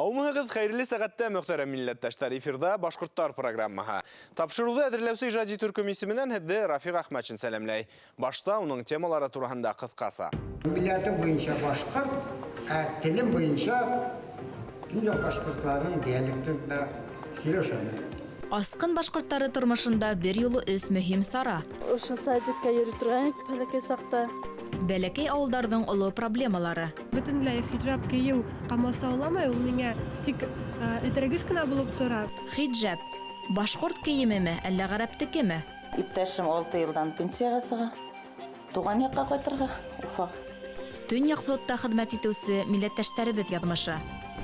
Һаумыһығыҙ, хәйерле сәғәттә, мөхтәрәм милләттәштәр! Эфирҙа Башҡорттар программаһы. Тапшырыуҙы әҙерләүсе ижади төркөм исеменән һеҙҙе Рафиҡ Әхмәтшин сәләмләй. Башта уның темалары тураһында ҡыҫҡаса. Милләтем буйынса башҡорт, ә телем буйынса төньяк башҡортларының диалектында һөйләшәм. Асҡын башҡорттары тормошонда бер юлы өс мөһим сара. Ошо садикка йөрөй торғайныҡ бәләкәй саҡта. Бәләкәй ауылдарҙың оло проблемалары. Бөтөнләй хиджаб кейеү ҡамасауламай, ул миңә тик этәргес кенә булып тора. Хиджаб, башҡорт кейемеме, әллә ғәрәптекеме? Иптәшем алты елдан пенсиягә сыга. Туган якка кайтырга, Уфага. Төньяк флотта хеҙмәт итеүсе милләттәштәребеҙ яҙмышы.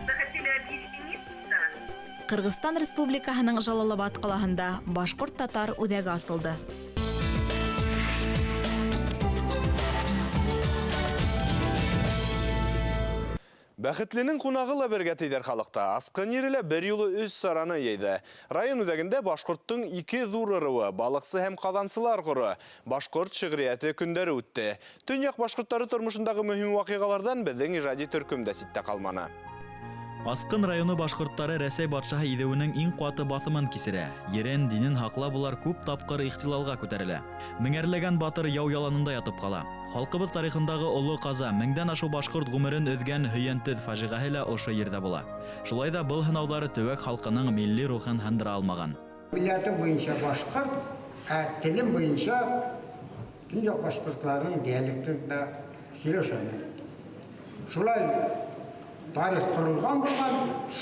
Захотели объединиться. Ҡырғыҙстан Республикаһының Жалалабад ҡалаһында башҡорт-татар үҙәге асылды. Бәхетленең ҡунағы ла бергә тиҙәр халыҡта. Асҡын ере лә бер юлы өс сараны йыйҙы. Район үҙәгендә башҡорттоң ике ҙур ырыуы, балыҡсы һәм ҡаҙансылар ҡоро, башҡорт шиғриәте көндәре үтте. Төньяҡ башҡорттары тормошондағы мөһим ваҡиғаларҙан беҙҙең ижади төркөм дә ситтә ҡалманы. Асҡын районы башҡорттары Рәсәй батшаһы иҙеүенең иң ҡаты баҫымын кисерә. Ерен, динен һаҡлап улар күп тапҡыр ихтилалға күтәрелә. Меңәрләгән батыр яу яланында ятып ҡала. Халҡыбыҙ тарихындағы оло ҡаза, меңдән ашыу башҡорт ғүмерен өҙгән Һөйәнтөҙ фажиғәһе лә ошо ерҙә була. Шулай ҙа был һынауҙар төбәк халҡының милли рухын һындыра алмаған. Милләтем буйынса башҡорт, ә телем буйынса төньяк башҡортларының диалектында һөйләшәм. Шулай тарих ҡоролған булған,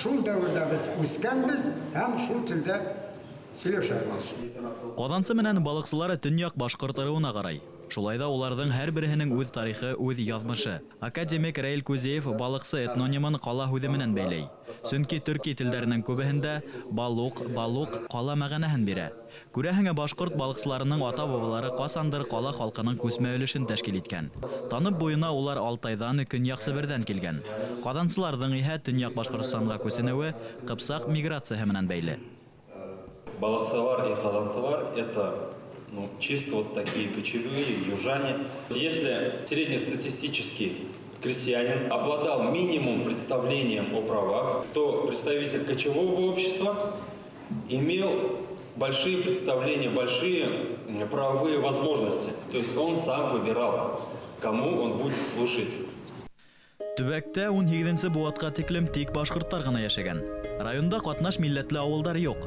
шул дәүерҙә беҙ үҫкәнбеҙ һәм шул телдә һөйләшәбеҙ. Ҡаҙансы менән балыҡсылар төньяҡ башҡорт ырыуына ҡарай. Шулай ҙа уларҙың һәр береһенең үҙ тарихы, үҙ яҙмышы. Академик Рәил Кузеев балыҡсы этнонимын ҡала һүҙе менән бәйләй. Сөнки төрки телдәренең күбеһендә балуҡ, балуҡ ҡала мәғәнәһен бирә. Күрәһең, башҡорт балыҡсыларының ата-бабалары ҡасандыр ҡала халҡының күсмә өлөшөн тәшкил иткән. Танып буйына улар Алтайҙан, Көньяҡ Себерҙән килгән. Ҡаҙансыларҙың иһә Төньяҡ Башҡортостанға күсенеүе ҡыпсаҡ миграцияһы менән бәйле. Балыксылар и казанцылар – это, ну, чисто вот такие кочевые южане. Если среднестатистический крестьянин обладал минимум представлением о правах, то представитель кочевого общества имел большие представления, большие правовые возможности. То есть он сам выбирал, кому он будет служить. Төбәктә 18 быуатҡа тиклем тик башҡорттар ғына йәшәгән. Районда ҡатнаш милләтле ауылдар юҡ.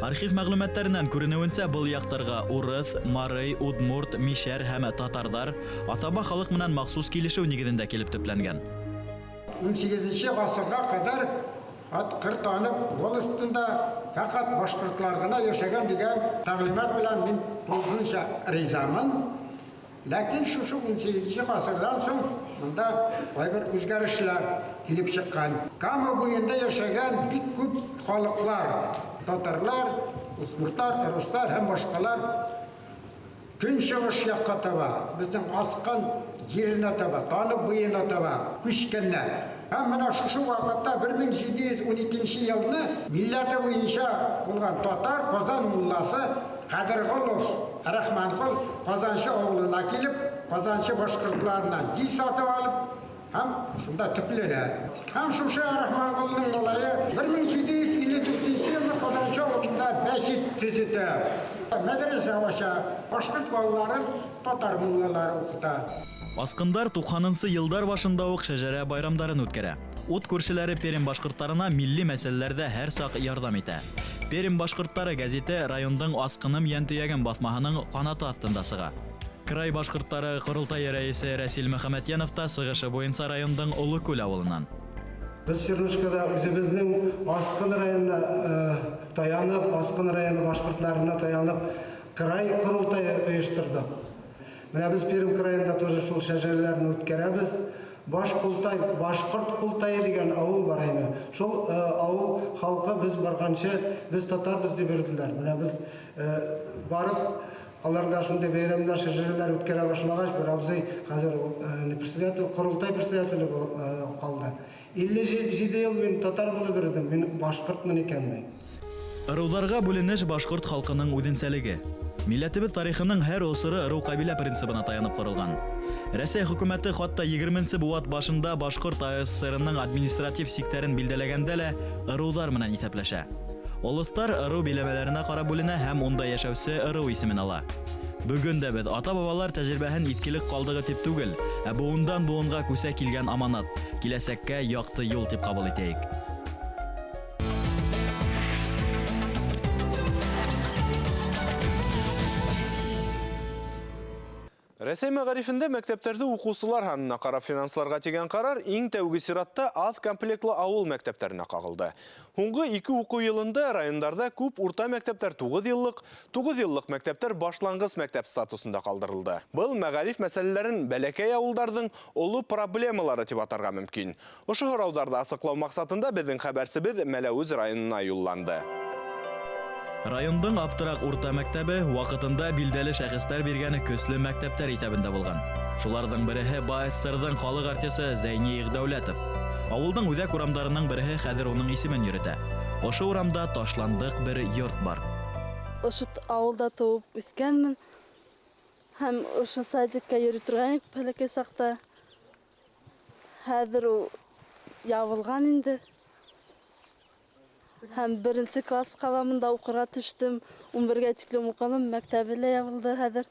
Архив мәғлүмәттәренән күренеүенсә, был яҡтарға урыҫ, марый, удмурт, мишәр һәм татарҙар аҫаба халыҡ менән махсус килешеү нигеҙендә килеп төпләнгән. 18 ғасырға ҡәҙәр ат Ҡыр Танып волостында фәҡәт башҡортлар ғына йәшәгән дигән тәгълимат белән мин тулыһынса ризамын. Ләкин шушы 18 ғасырҙан һуң бында ҡайбер үҙгәрешләр килеп сыҡҡан. Кама буйында йәшәгән бик күп халыҡлар, татарлар, удмуртлар, руслар һәм башҡалар көнсығыш яҡҡа таба, беҙҙең Асҡын еренә таба, Танып буйына таба күскәннәр. Һәм бына шушы ваҡытта 1712 йылны милләте буйынса булған татар Ҡазан мулласы Ҡәҙерғолов Рахманҡол Ҡаҙансы ауылына килеп, Ҡаҙансы башҡортларынан җир сатып алып һәм шунда төпләнә. Һәм шушы Рахманҡолдоң малайы 1754 йылны Ҡаҙансы ауылында мәсет төҙөтә. Мәҙрәсә аса, башҡорт балаларын татар муллалары уҡыта. Асҡындар туҡһанынсы йылдар башында уҡ шәжәрә байрамдарын үткәрә. Ут күршеләре Пермь башҡорттарына милли мәсьәләләрҙә һәр саҡ ярҙам итә. Пермь башҡорттары гәзите райондың Асҡыным йәнтөйәгем баҫмаһының ҡанаты аҫтында сыға. Край башҡорттары ҡоролтайы рәйесе Рәсил Мөхәмәтйәнов та сығышы буйынса райондың Оло Күл ауылынан. Беҙ Чернушкада үҙебеҙҙең Асҡын районына таянып, Асҡын районы башҡортларына таянып, край ҡоролтайы ойошторҙоҡ. Бына беҙ Пермь крайында тоже шул шәжәрәләрне үткәрәбеҙ. Баш Ҡултай, Башҡорт Ҡултайы тигән ауыл бар ине. Шул ауыл халҡы беҙ барғансы, беҙ татарбыҙ тип йөрөттөләр. Бына беҙ барып, аларҙа шундай бәйрәмдәр, шәжәрәләр үткәрә башлағас, бер абзый хәҙер ул, председатель, ҡоролтай председателе булып ҡалды. 57 йыл мин татар булып йөрөдөм, мин башҡортмон икәнмен. Ырыуҙарға бүленеш башҡорт халҡының үҙенсәлеге. Милләтебеҙ тарихының һәр осоро ырыу-ҡәбилә принцибына таянып ҡоролған. Рәсәй хөкүмәте хатта 20 быуат башында Башҡорт АССРының административ сиктәрен билдәләгәндә лә ырыуҙар менән иҫәпләшә. Олоҫтар ырыу биләмәләренә ҡарап бүленә һәм унда йәшәүсе ырыу исемен ала. Бөгөн дә беҙ ата-бабалар тәжрибәһен иҫкелек ҡалдығы тип түгел, ә быуындан быуынға күсә килгән аманат, киләсәккә яҡты юл тип ҡабул итәйек. Рәсәй мәғарифендә мәктәптәрҙе уҡыусылар һанына ҡарап финансларға тигән ҡарар иң тәүге сиратта аҙ комплектлы ауыл мәктәптәренә ҡағылды. Һуңғы 2 уҡыу йылында райондарҙа күп урта мәктәптәр 9 йыллыҡ, 9 йыллыҡ мәктәптәр башланғыс мәктәп статусында ҡалдырылды. Был мәғариф мәсьәләләрен бәләкәй ауылдарҙың оло проблемалары тип атарға мөмкин. Ошо һорауҙарҙы асыҡлау маҡсатында беҙҙең хәбәрсебеҙ Мәләүез районына юлланды. Райондың Аптыраҡ урта мәктәбе ваҡытында билдәле шәхестәр биргән көслө мәктәптәр иҫәбендә булған. Шуларҙың береһе БАССРҙың халыҡ артисы Зәйни Иғдәүләтов. Ауылдың үҙәк урамдарының береһе хәҙер уның исемен йөрөтә. Ошо урамда ташландыҡ бер йорт бар. Ошо ауылда тыуып үҫкәнмен. Һәм ошо садикка йөрөй торған идек бәләкәй саҡта. Хәҙер ул ябылған инде. Һәм беренсе класс ҡаламында уҡырға төштөм. 11-гә тиклем уҡыным, мәктәбе лә ябылды хәҙер.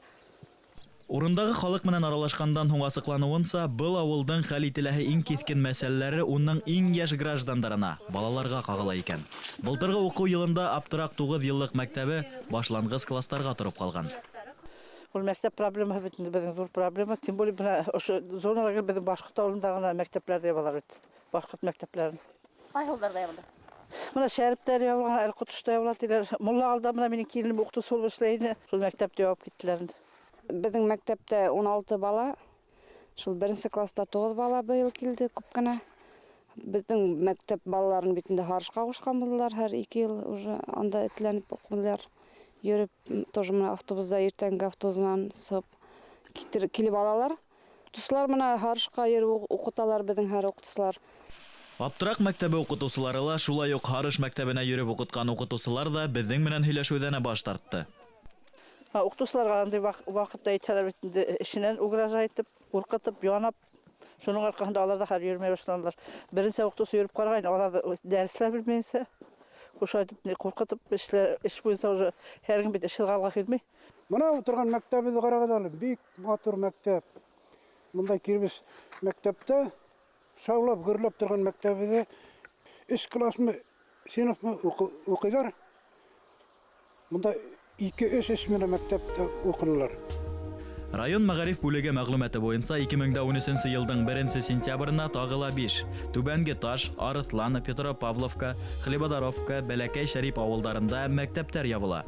Урындағы халыҡ менән аралашҡандан һуң асыҡланыуынса, был ауылдың хәл ителәһе иң киҫкен мәсьәләләре уның иң йәш граждандарына, балаларға ҡағыла икән. Былтырғы уҡыу йылында Аптыраҡ 9 йыллыҡ мәктәбе башланғыс класстарға тороп ҡалған. Ул мәктәп проблемаһы бит инде беҙҙең ҙур проблема, тем более бына ошо зоналарға беҙҙең башҡорт ауылында ғына мәктәпләр ябалар бит. Башҡорт мәктәпләрен. Ҡайһы ауылдарҙа ябылды? Бына Шәрептәр ябылған, Әлҡотошта ябыла тиләр. Муллағалда бына минең киленем уҡытыусы булып эшләй ине. Шул мәктәпте ябып киттеләр инде. Беҙҙең мәктәптә 16 бала, шул беренсе класста 9 бала быйыл килде күп кенә. Беҙҙең мәктәп балаларын бит инде һарышҡа ҡушҡан булдылар, һәр 2 йыл уже анда этләнеп уҡынылар. Йөрөп, тоже бына автобусда иртәнге автобус менән сығып килеп алалар. Уҡытыусылар бына һарышҡа йөрөп уҡыталар беҙҙең һәр уҡытыусылар. Аптыраҡ мәктәбе уҡытыусылары ла, шулай уҡ Һарыш мәктәбенә йөрөп уҡытҡан уҡытыусылар ҙа беҙҙең менән һөйләшеүҙән баш тартты. Уҡытыусыларға андай ваҡытта әйтһәләр бит инде, эшенән угрожать итеп, ҡурҡытып, янап, шуның арҡаһында алар ҙа хәҙер йөрөмәй башланылар. Беренсе уҡытыусы йөрөп ҡарағайны, алар ҙа дәресләр белмәйенсә, ошо әйтеп, ҡурҡытып, эш буйынса уже һәр кем бит эшһеҙ ҡалға килмәй. Бына ултырған мәктәбебеҙҙе ҡарағыҙ әле, бик матур мәктәп. Бындай кирбес мәктәптә шаулап, гөрләп торған мәктәбебеҙҙә 3 классмы, синыфмы уҡыйҙар. Бында 2-3 эш менән мәктәптә уҡынылар. Район мәғариф бүлеге мәғлүмәте буйынса 2013 йылдың 1 сентябренә тағы ла 5 Түбәнге Таш, Арыҫлан, Петропавловка, Хлебодаровка, Бәләкәй Шәрип ауылдарында мәктәптәр ябыла.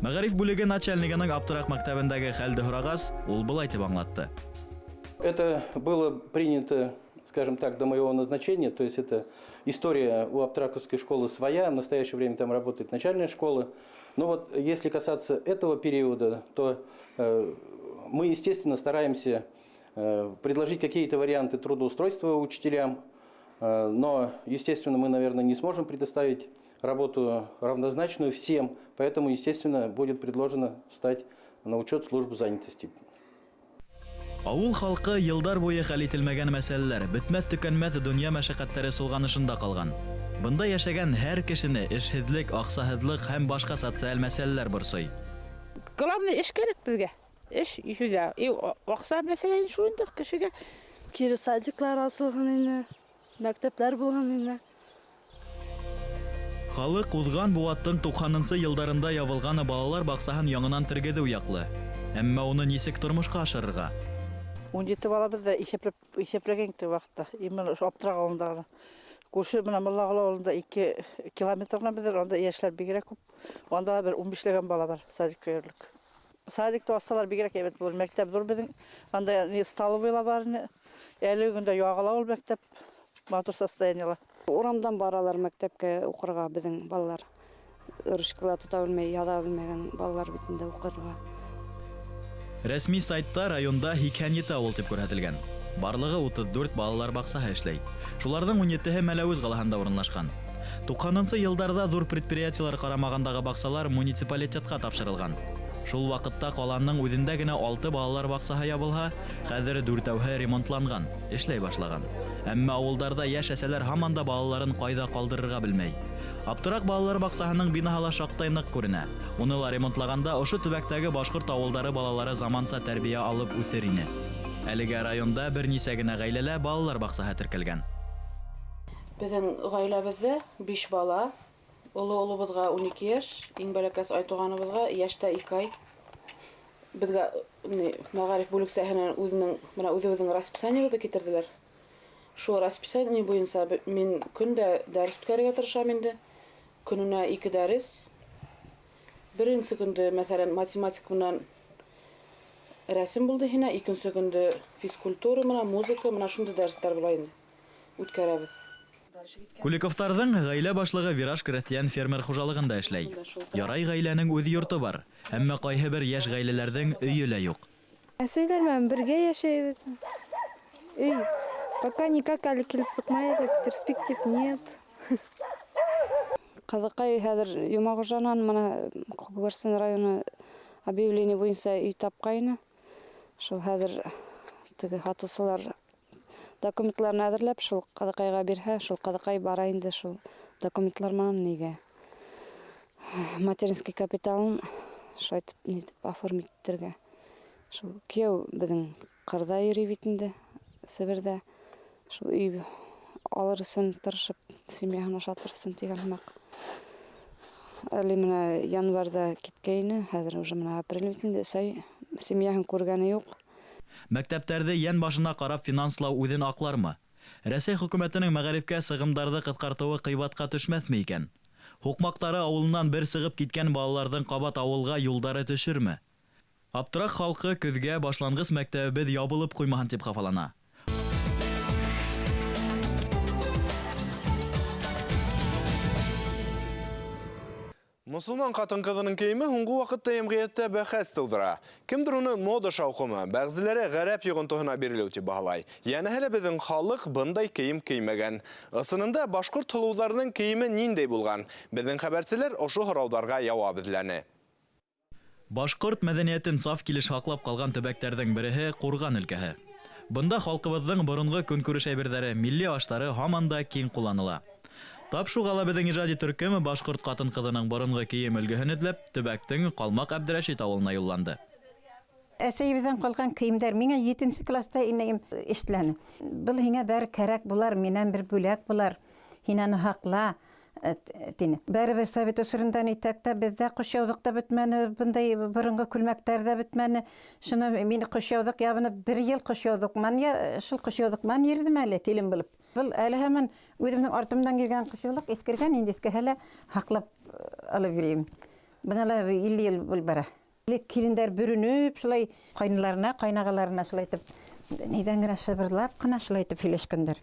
Мәғариф бүлеге начальнигының Аптыраҡ мәктәбендәге хәлде һорағас, ул былай тип аңлатты. Это было принято, скажем так, до моего назначения, то есть это история у Аптраковской школы своя, в настоящее время там работает начальная школа. Но если касаться этого периода, то мы, естественно, стараемся предложить какие-то варианты трудоустройства учителям, но, естественно, мы, наверное, не сможем предоставить работу равнозначную всем, поэтому, естественно, будет предложено встать на учет службы занятости. Ауыл халҡы йылдар буйы хәл ителмәгән мәсьәләләр, бөтмәҫ-төкәнмәҫ донъя мәшәҡәттәре солғанышында ҡалған. Бында йәшәгән һәр кешене эшһеҙлек, аҡсаһыҙлыҡ һәм башҡа социаль мәсьәләләр борсой. Главное, эш кәрәк беҙгә. Эш ишүҙә. И аҡса мәсьәләһе шул инде кешегә. Кире садиклар асылған ине, мәктәпләр булған ине. Халыҡ уҙған быуаттың туҡһанынсы йылдарында ябылған балалар баҡсаһын яңынан тергеҙеү яҡлы. Әммә уны нисек тормошҡа ашырырға? 17 бала беҙҙә иҫәпләгән теге ваҡытта. Именно ошо Аптыраҡ ауылында ғына. Күрше менән Муллағол ауылында 2 километр ғына беҙҙер, анда йәшләр бигерәк күп. Анда бер ун бишләгән бала бар садикка йөрөрлөк. Садикта асалар бигерәк әйбәт булыр. Мәктәп ҙур беҙҙең. Анда ни столовый ла бар ине. Әлеге көндә яғыла ул мәктәп. Матур состояниела. Урамдан баралар мәктәпкә уҡырға беҙҙең балалар. Ручкала тота белмәй, яҙа белмәгән балалар бит инде уҡырға. Рәсми сайтта районда 87 ауыл тип күрһәтелгән. Барлығы 34 балалар баҡсаһы эшләй. Шуларҙың 17-һе Мәләүез ҡалаһында урынлашҡан. Туҡһанынсы йылдарҙа ҙур предприятиелар ҡарамағандағы баҡсалар муниципалитетҡа тапшырылған. Шул ваҡытта ҡаланың үҙендә генә алты балалар баҡсаһы ябылһа, хәҙер дүртәүһе ремонтланған, эшләй башлаған. Әммә ауылдарҙа йәш әсәләр һаман да балаларын ҡайҙа ҡалдырырға белмәй. Аптыраҡ балалар баҡсаһының бинаһы ла шаҡтай ныҡ күренә. Уны ла ремонтлағанда ошо төбәктәге башҡорт ауылдары балалары заманса тәрбиә алып үҫер ине. Әлегә районда бер нисә генә ғаиләлә балалар баҡсаһы теркәлгән. Беҙҙең ғаиләбеҙҙә 5 бала. Оло улыбыҙға 12 йәш, иң бәләкәс Айтуғаныбыҙға йәштә 2 ай. Беҙгә мәғариф бүлексәһенән үҙенең менә үҙебеҙҙең расписаниебыҙҙы китерҙеләр. Шул расписание буйынса мин көндә дәрес үткәрергә тырышам инде. Көнөнә 2 дәрес. Беренсе көндө, мәҫәлән, математика менән рәсем булды һинә, икенсе көндө физкультура менән музыка, менә шундай дәрестәр була инде. Үткәрәбеҙ. Куликовтарҙың ғаилә башлығы Вираж крәҫтиән фермер хужалығында эшләй. Ярай ғаиләнең үҙ йорто бар, әммә ҡайһы бер йәш ғаиләләрҙең өйө лә юҡ. Әсәйләр менән бергә йәшәйбеҙ. Өй пока никак әле килеп сыҡмай әле, перспектив нет. Ҡыҙыҡай хәҙер Йомағужанан мына Күгәрсен районы объявление буйынса өй тапҡайны. Шул хәҙер теге һатыусылар документларын әҙерләп, шул ҡыҙыҡайға бирһә, шул ҡыҙыҡай бара инде шул документлар менән нигә материнский капиталын шулайтып нитеп оформить итергә. Шул кейәү беҙҙең ҡырҙа йөрөй бит инде, Себерҙә. Шул өй алыр өсөн тырышып, семьяһын ашатыр өсөн тигән һымаҡ. Әле менә январҙа киткәйне, хәҙер уже менә апрель бит инде, 3 ай семьяһын күргәне юҡ. Мәктәптәрҙе йән башына ҡарап финанслау үҙен аҡлармы? Рәсәй хөкүмәтенең мәғарифкә сығымдарҙы ҡыҫҡартыуы ҡыйбатҡа төшмәҫме икән? Һуҡмаҡтары ауылынан бер сығып киткән балаларҙың ҡабат ауылға юлдары төшөрмө? Аптыраҡ халҡы көҙгә башланғыс мәктәбебеҙ ябылып ҡуймаһын тип хафалана. Мосолман ҡатын-ҡыҙының кейеме һуңғы ваҡытта йәмғиәттә бәхәс тыуҙыра. Кемдер уны мода шауҡымы, бәғзеләре ғәрәп йоғонтоһона бирелеү тип баһалай. Йәнәһе лә беҙҙең халыҡ бындай кейем кеймәгән. Ысынында башҡорт һылыуҙарының кейеме ниндәй булған? Беҙҙең хәбәрселәр ошо һорауҙарға яуап эҙләне. Башҡорт мәҙәниәтен саф килеш һаҡлап ҡалған төбәктәрҙең береһе Ҡурған өлкәһе. Бында халҡыбыҙҙың боронғо көнкүреш әйберҙәре, милли аштары һаман да киң ҡулланыла. Тап шуға ла беҙҙең ижади төркөм башҡорт ҡатын-ҡыҙының боронғо кейем өлгөһөн эҙләп, төбәктең Ҡалмаҡ Әбдерәшит ауылына юлланды. Әсәйебеҙҙән ҡалған кейемдәр миңә 7-нсе класста инәйем эшләне. Был һиңә бәр кәрәк булар, минән бер бүләк булар. Һин аны һаҡла, тине. Бәребер совет осорондан итәк тә беҙҙә ҡошяуҙыҡ та бөтмәне, бындай боронғо күлмәктәр ҙә бөтмәне. Шуны мин ҡошяуҙыҡ ябынып бер йыл ҡошяуҙыҡ менән, я, шул ҡошяуҙыҡ менән йөрөҙөм әле килен булып. Был әле һаман үҙемдең артымдан килгән ҡошяулыҡ иҫкергән, инде иҫкеһә лә һаҡлап алып йөрөйөм. Бына ла 50 йыл был бара. Элек килендәр бөрөнөп, шулай ҡайныларына, ҡайнағаларына шулай итеп, ниҙән генә шыбырлап ҡына шулай итеп һөйләшкәндәр.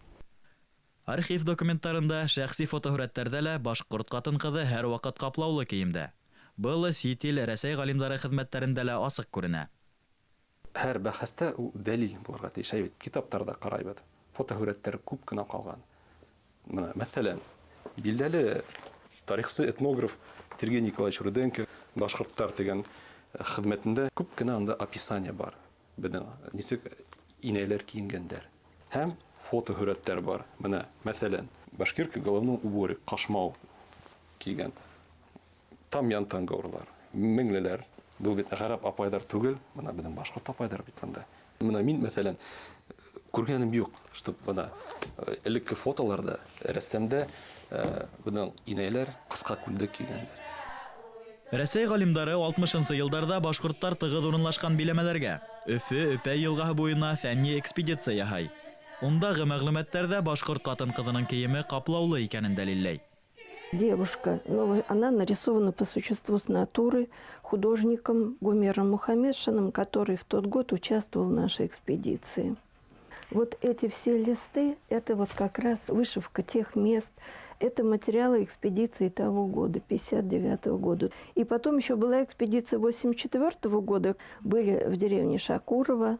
Архив документтарында, шәхси фотоһүрәттәрҙә лә башҡорт ҡатын-ҡыҙы һәр ваҡыт ҡаплаулы кейемдә. Был сит ил Рәсәй ғалимдары хеҙмәттәрендә лә асыҡ күренә. Һәр бәхәстә ул дәлил булырға тейеш. Әйбәт, китаптарҙа ҡарайбыҙ. Фотоһүрәттәр күп кенә ҡалған. Мына, мәҫәлән, билдәле тарихсы, этнограф Сергей Николаевич Руденко башҡорттар тигән хеҙмәтендә күп кенә анда описание бар. Беҙҙең нисек инәйләр кейенгәндәр. Һәм фотоһүрәттәр бар. Мына, мәҫәлән, башкирка головном уборе, ҡашмау кейгән. Там янтангаурҙар, меңлеләр. Был бит ғәрәп апайҙар түгел, мына беҙҙең башҡорт апайҙар бит бында. Мына мин, мәҫәлән, күргәнем юҡ, чтоб бына элекке фотоларҙа, рәсемдә беҙҙең инәйләр ҡыҫҡа күлдәк кейгәндәр. Рәсәй ғалимдары 60-нсы йылдарҙа башҡорттар тығыҙ урынлашҡан биләмәләргә Өфө, Өпәй йылғаһы буйына фәнни экспедиция яһай. Ундағы мәғлүмәттәрҙә башҡорт ҡатын-ҡыҙының кейеме ҡаплаулы икәнен дәлилләй. Девушка, но она нарисована по существу с натуры художником Гумером Мухаммедшиным, который в тот год участвовал в нашей экспедиции. Вот эти все листы, это вот как раз вышивка тех мест, это материалы экспедиции того года, 59-го года. И потом еще была экспедиция 84-го года, были в деревне Шакурова,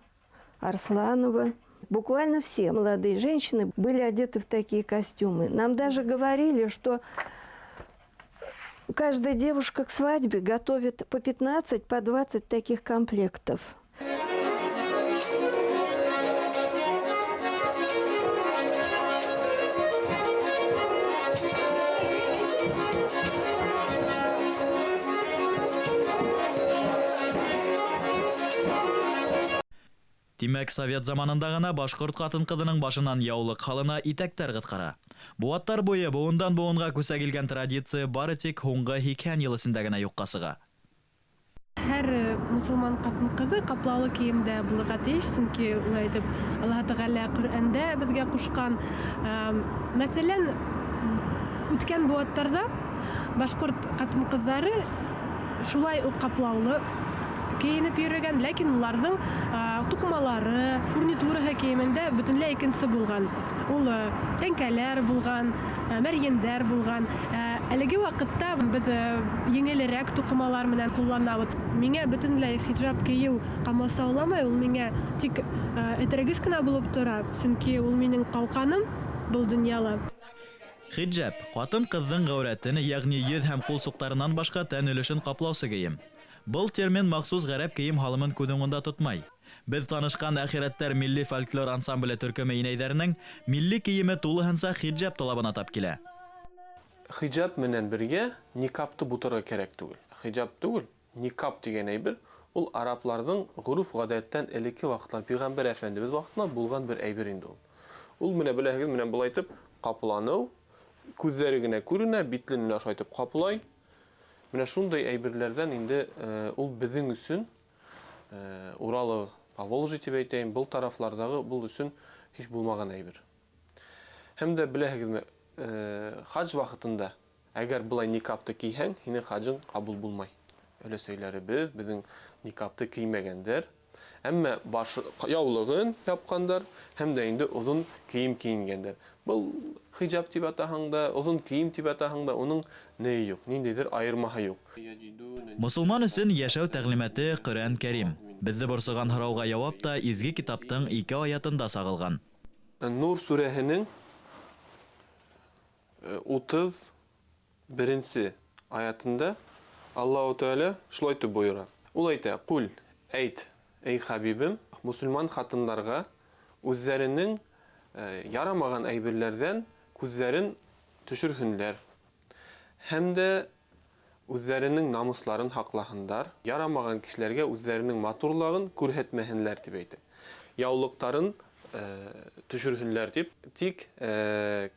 Арсланова. Буквально все молодые женщины были одеты в такие костюмы. Нам даже говорили, что Каждая девушка к свадьбе готовит по 15, по 20 таких комплектов. Тимәк, совет заманында ғына башҡорт ҡатын-ҡыҙының башынан яулыҡ һалына, итәктәр ҡыҫҡара. Быуаттар буйы быуындан быуынға күсә килгән традиция бары тик һуңғы 80 йыл эсендә генә юҡҡа сыға. Һәр мосолман ҡатын-ҡыҙы ҡаплаулы кейемдә булырға тейеш, сөнки улай итеп Аллаһ Тәғәлә Ҡөрьәндә беҙгә ҡушҡан. Мәҫәлән, үткән быуаттарҙа башҡорт ҡатын-ҡыҙҙары шулай уҡ ҡаплаулы кейенеп йөрөгән, ләкин уларҙың туҡымалары, фурнитураһы кейемендә бөтөнләй икенсе булған. Ул тәңкәләр булған, мәрйендәр булған. Әлеге ваҡытта беҙ еңелерәк туҡымалар менән ҡулланабыҙ. Миңә бөтөнләй хиджаб кейеү ҡамасауламай, ул миңә тик этәргес кенә булып тора, сөнки ул минең ҡалҡаным был донъяла. Хиджаб ҡатын-ҡыҙҙың ғәүрәтен, йәғни йөҙ һәм ҡул суҡтарынан башҡа тән өлөшөн ҡаплаусы кейем. Был термин махсус ғәрәп кейем һалымын күҙ уңында тотмай. Беҙ танышҡан Әхирәттәр милли фольклор ансамбле төркөмө инәйҙәренең милли кейеме тулыһынса хиджаб талабына тап килә. Хиджаб менән бергә никапты бутарға кәрәк түгел. Хиджаб түгел, никап тигән әйбер ул арабларҙың ғөрөф-ғәҙәттән элекке ваҡытлар, пәйғәмбәр әфәндебеҙ ваҡытында булған бер әйбер инде ул. Ул менә беләһегеҙ, менән былай итеп ҡапланыу, күҙҙәре генә күренә, битлен менә шулай итеп ҡаплай. Менә шундай әйберләрҙән инде ул беҙҙең өсөн, Уралы, Поволжье тип әйтәйем, был тарафларҙағы был өсөн һис булмаған әйбер. Һәм дә беләһегеҙме, хадж ваҡытында әгәр былай никапты кейһәң, һинең хаджың ҡабул булмай. Өләсәйләребеҙ беҙҙең никапты кеймәгәндәр, әммә баш яулығын япҡандар һәм дә инде оҙон кейем кейенгәндәр. Был хиджаб тип атаһаң да, оҙон кейем тип атаһаң да, уның нее юҡ, ниндәйҙер айырмаһы юҡ. Мосолман өсөн йәшәү тәғлимәте Ҡөрьән Кәрим. Беҙҙе борсоған һорауға яуап та изге китаптың ике аятында сағылған. Нур сүрәһенең 31-нсе аятында Аллаһу Тәғәлә шулай итеп бойора. Ул әйтә: "Ҡул, әйт, эй хабибем, мосолман ҡатындарға үҙҙәренең ярамаған әйберләрҙән күҙҙәрен төшөрһөнләр һәм дә үҙҙәренең намысларын һаҡлаһындар, ярамаған кешеләргә үҙҙәренең матурлығын күрһәтмәһенләр" тип әйтә. Яулыҡтарын төшөрһөнләр тип, тик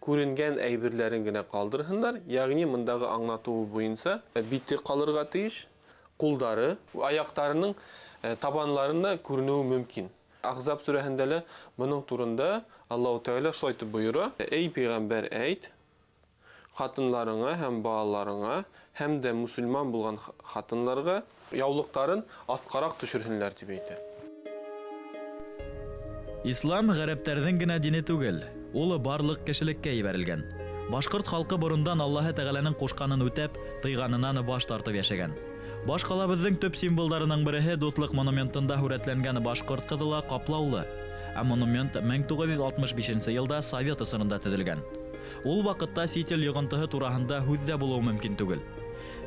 күренгән әйберләрен генә ҡалдырһындар, ягъни мындағы аңлатыуы буйынса бите ҡалырға тейеш, ҡулдары, аяҡтарының табанларында күренеүе мөмкин. Ахзаб сүрәһендә лә бының турында Аллаһу Тәғәлә шулай итеп бойора: "Эй пәйғәмбәр, әйт, ҡатынларыңа һәм балаларыңа һәм дә мөселман булған ҡатынларға яулыҡтарын аҫҡараҡ төшөрһөнләр" тип әйтә. Ислам ғәрәптәрҙең генә дине түгел, ул барлыҡ кешелеккә ебәрелгән. Башҡорт халҡы борондан Аллаһы Тәғәләнең ҡушҡанын үтәп, тыйғанынан баш тартып йәшәгән. Баш ҡалабыҙҙың төп символдарының береһе Дуҫлыҡ монументында һүрәтләнгән башҡорт ҡыҙы ла ҡаплаулы. Ә монумент 1965 йылда совет осоронда төҙөлгән. Ул ваҡытта сит ил йоғонтоһо тураһында һүҙ ҙә булыуы мөмкин түгел.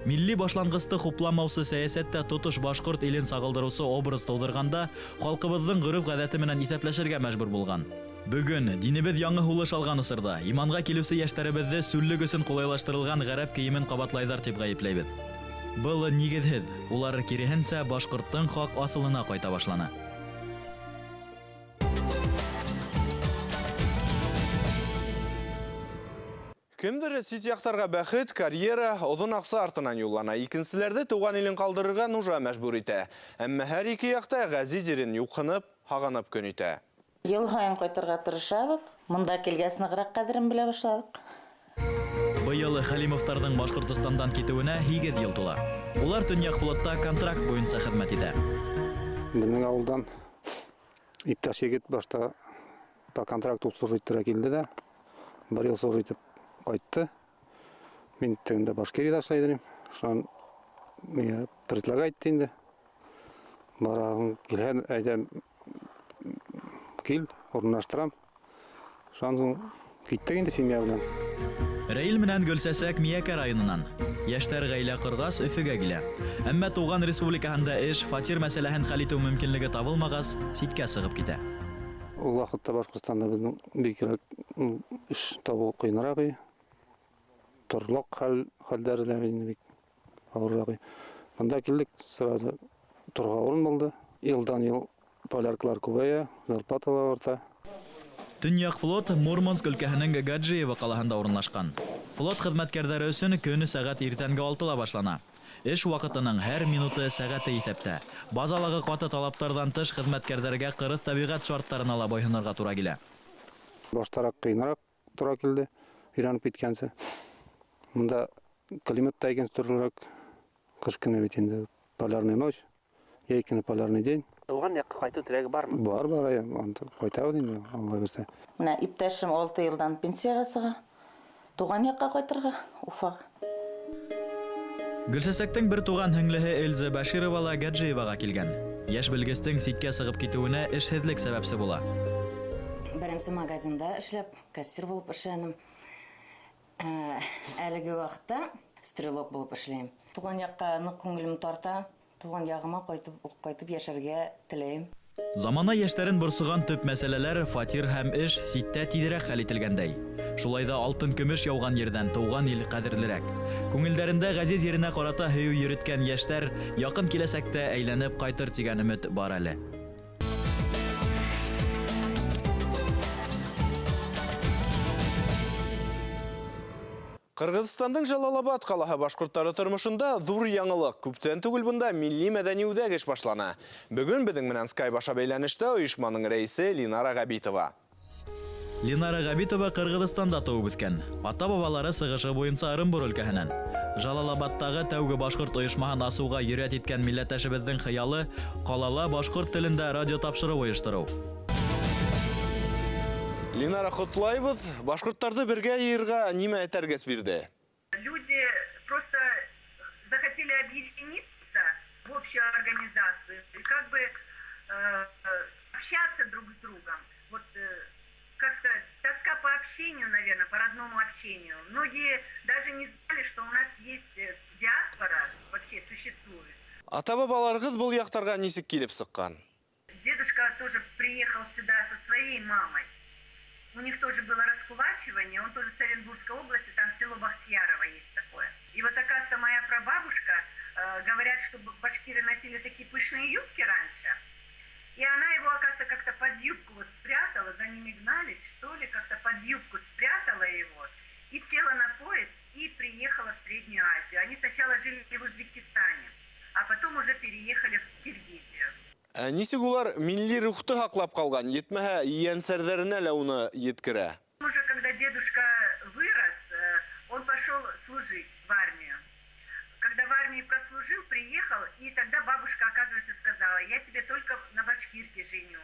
Милли башланғысты хупламаусы сәйәсәттә тотош башҡорт илен сағылдырыусы образ тыуҙырғанда халҡыбыҙҙың ғөрөф-ғәҙәте менән иҫәпләшергә мәжбүр булған. Бөгөн динебеҙ яңы һулыш алған осорҙа иманға килеүсе йәштәребеҙҙе сүллек өсөн ҡулайлаштырылған ғәрәп кейемен ҡабатлайҙар тип ғәйепләйбеҙ. Был нигеҙһеҙ, улар киреһенсә башҡорттоң хаҡ асылына ҡайта башланы. Кемдер сит яҡтарға бәхет, карьера, оҙон аҡса артынан юллана, икенселәрҙе тыуған илен ҡалдырырға нужа мәжбүр итә. Әммә һәр ике яҡта ғәзиз ерен юҡһынып, һағынып көн итә. Йыл һайын ҡайтырға тырышабыҙ. Мында килгәс нығыраҡ ҡәҙерен белә башланыҡ. Быйыл Хәлимовтарҙың Башҡортостандан китеүенә 8 йыл тула. Улар Төньяҡ флотта контракт буйынса хеҙмәт итә. Беҙҙең ауылдан иптәш егет башта по контракту служить итергә килде дә, бер йыл служить итеп ҡайтты. Мин тегендә Башкириядә эшләй инем. Шунан миңә предлагать итте инде. Барағың килһә, әйтәм, кил, урынлаштырам. Шунан һуң киттек инде семья белән. Рәил менән Гөлсәсәк Миәкә районынан. Йәштәр гаилә коргач, Өфөгә килә. Әмма туган республикаһында эш, фатир мәсьәләһен хәл итү мөмкинлеге табылмагач, читкә чыгып китә. Ул вакытта Башкортстанда безнең бигрәк эш табу кыенрак и. Торлак хәл хәлдәре дә инде бик авыррак и. Монда килдек, сразу торырга урын булды. Елдан ел поляркалар күбәя, зарплаталар арта. Төньяк флот Мурманск өлкәһенең Гаджиево калаһында урынлашкан. Флот хезмәткәрләре өчен көне сәгать иртәнге 6-да башлана. Эш вакытының һәр минуты сәгате иҫәптә. Базалағы каты талаптардан тыш хезмәткәрләргә кырыс табигать шартларына ла буйһынырға тура килә. Баштарак кыйынрак тура килде, өйрәнеп киткәнсе. Монда климат та икенче төрлерәк. Кыш көне бит инде полярный ночь, йәй көне полярный день. Туган якка кайту теләге бармы? Бар, бар, әйе, анда кайтабыз инде, Алла бирсә. Менә иптәшем 6 елдан пенсиягә чыга. Туган якка кайтырга, Уфага. Гөлсәсәктең бер туган һеңлеһе Эльза Баширова ла Гаджиевага килгән. Яшь белгестең ситкә сығып китүенә эшһеҙлек сәбәпсе була. Беренсе магазинда эшләп, кассир булып эшләнем. Әлеге вакытта стрелок булып эшләйем. Туган якка нык күңелем тарта. Туган ягыма кайтып яшәргә теләйем. Замана яшьләрен борсыган төп мәсьәләләр фатир һәм эш ситтә тизрәк хәл ителгәндәй. Шулай да алтын көмеш яуган ердән туган ил кадерлерәк. Күңелдәрендә газиз еренә карата һөю йөрөткән яшьләр якын киләсәктә әйләнеп кайтыр дигән өмет бар әле. Кыргызстандың Жалалабад қалаһы башҡорттары тормошонда ҙур яңылыҡ. Күптән түгел бында милли мәҙәни үҙәк эш башлана. Бөгөн беҙҙең менән Skype аша бәйләнештә ойошманың рәйесе Линара Ғәбитова. Линара Ғәбитова Ҡырғыҙстанда тыуып үҫкән. Ата-бабалары сығышы буйынса Ырымбур өлкәһенән. Жалалабадтағы тәүге башҡорт ойошмаһын асыуға йөрәт иткән милләттәшебеҙҙең хыялы ҡалала башҡорт телендә радио тапшырыу ойоштороу. Линара, ҡотлайбыҙ. Башҡорттарҙы бергә йыйырға нимә этәргес бирҙе? Люди просто захотели объединиться в общую организацию и как бы общаться друг с другом. Вот, как сказать, тоска по общению, наверное, по родному общению. Многие даже не знали, что у нас есть диаспора, вообще существует. Ата-бабаларығыҙ был яҡтарға нисек килеп сыҡҡан? Дедушка тоже приехал сюда со своей мамой. У них тоже было раскулачивание, он тоже с Оренбургской области, там село Бахтиярово есть такое. И вот, оказывается, моя прабабушка, говорят, что башкиры носили такие пышные юбки раньше, и она его, оказывается, как-то под юбку вот спрятала, за ними гнались, что ли, как-то под юбку спрятала его, и села на поезд, и приехала в Среднюю Азию. Они сначала жили в Узбекистане, а потом уже переехали в Киргизию. Ә нисек улар милли рухты һаҡлап ҡалған, етмәһә ейәнсәрҙәренә лә уны еткерә. Уже когда дедушка вырос, он пошел служить в армию. Когда в армии прослужил, приехал, и тогда бабушка, оказывается, сказала, я тебе только на башкирке женю.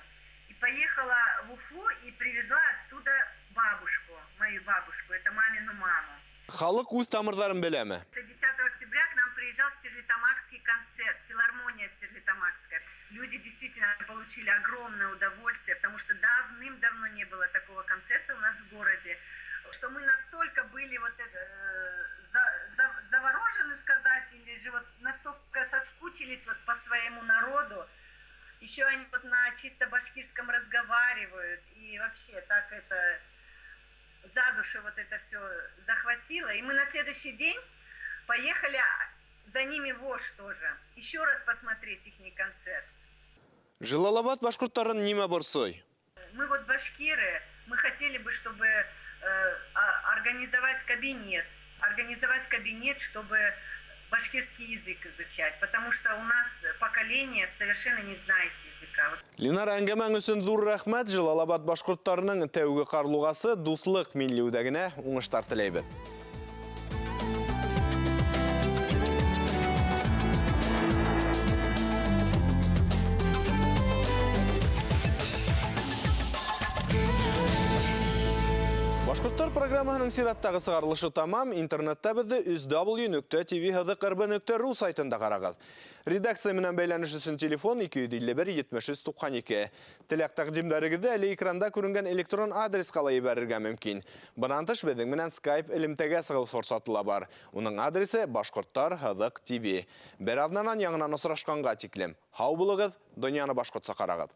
И поехала в Уфу и привезла оттуда бабушку, мою бабушку, это мамину маму. Халыҡ үҙ тамырҙарын беләме? 10 октября к нам приезжал Стерлитамакский концерт, филармония Стерлитамакская. Люди действительно получили огромное удовольствие, потому что давным-давно не было такого концерта у нас в городе, что мы настолько были заворожены, сказать, или же вот настолько соскучились вот по своему народу. Еще они вот на чисто башкирском разговаривают, и вообще так это за душу вот это все захватило. И мы на следующий день поехали за ними в Ош тоже, еще раз посмотреть ихний концерт. Жалалабад башҡорттарын нимә борсой? Мы вот башкиры, мы хотели бы, чтобы организовать кабинет, чтобы башкирский язык изучать, потому что у нас поколение совершенно не знает языка. Линара, әңгәмәң өсөн ҙур рәхмәт. Жалалабад башҡорттарының тәүге ҡарлуғасы Дуҫлыҡ милли үҙәгенә уңыштар теләйбеҙ. Башҡорт Башҡорттар программаһының сираттағы сығарылышы тамам. Интернетта беҙҙе www.tv.rb.ru сайтында ҡарағыҙ. Редакция менән бәйләнеш өсөн телефон 251 73 92. Теләк тәҡдимдәрегеҙҙе әле экранда күренгән электрон адресҡа ла ебәрергә мөмкин. Бынан тыш беҙҙең менән Skype элемтәгә сығыу форсаты ла бар. Уның адресы Башҡорттар һыҙыҡ ТВ. Бер аҙнанан яңынан осрашҡанға тиклем. Һау булығыҙ, донъяны башҡортса ҡарағыҙ.